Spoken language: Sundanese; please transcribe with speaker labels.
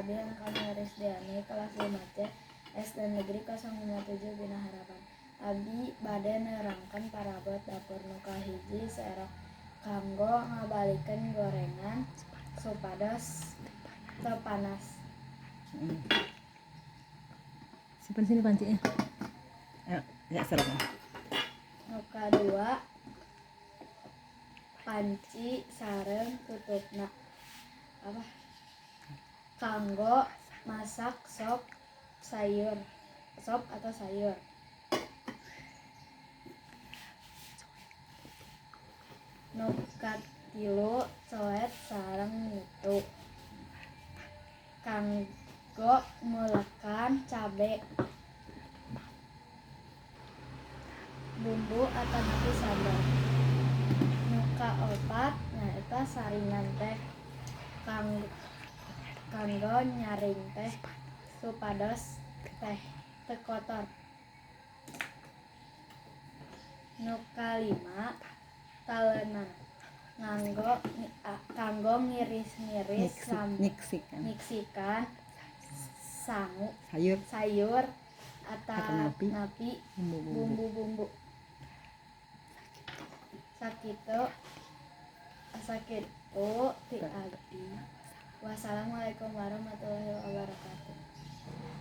Speaker 1: Abi Hanakami Risdiani kelas 5C SD Negeri 057 Bina Harapan. Abi bade nerangkeun parabot dapur. Nu kahiji, serok, kanggo ngabalikeun gorengan supados teu panas.
Speaker 2: Simpan sini pancinya. Ayo, ya seroknya.
Speaker 1: Nu kadua, panci sareng tutupna, apa, kanggo masak sop sayur, sop atau sayur. Nu katilu, coet sareng nyitu, kanggo ngulekan cabe, bumbu atanapi sambal. Nu kaopat nyaeta saringan teh, kanggo nyaring teh supados teh teu kotor. Nu kalima, talenan, nganggo kanggo ngiris-ngiris
Speaker 2: Nyiksikan.
Speaker 1: Nyiksikan sangu,
Speaker 2: Sayur.
Speaker 1: Sayur
Speaker 2: Atanapi
Speaker 1: atanapi
Speaker 2: bumbu-bumbu.
Speaker 1: Bumbu-bumbu. Sakitu, sakitu ti abdi. Wassalamualaikum warahmatullahi wabarakatuh.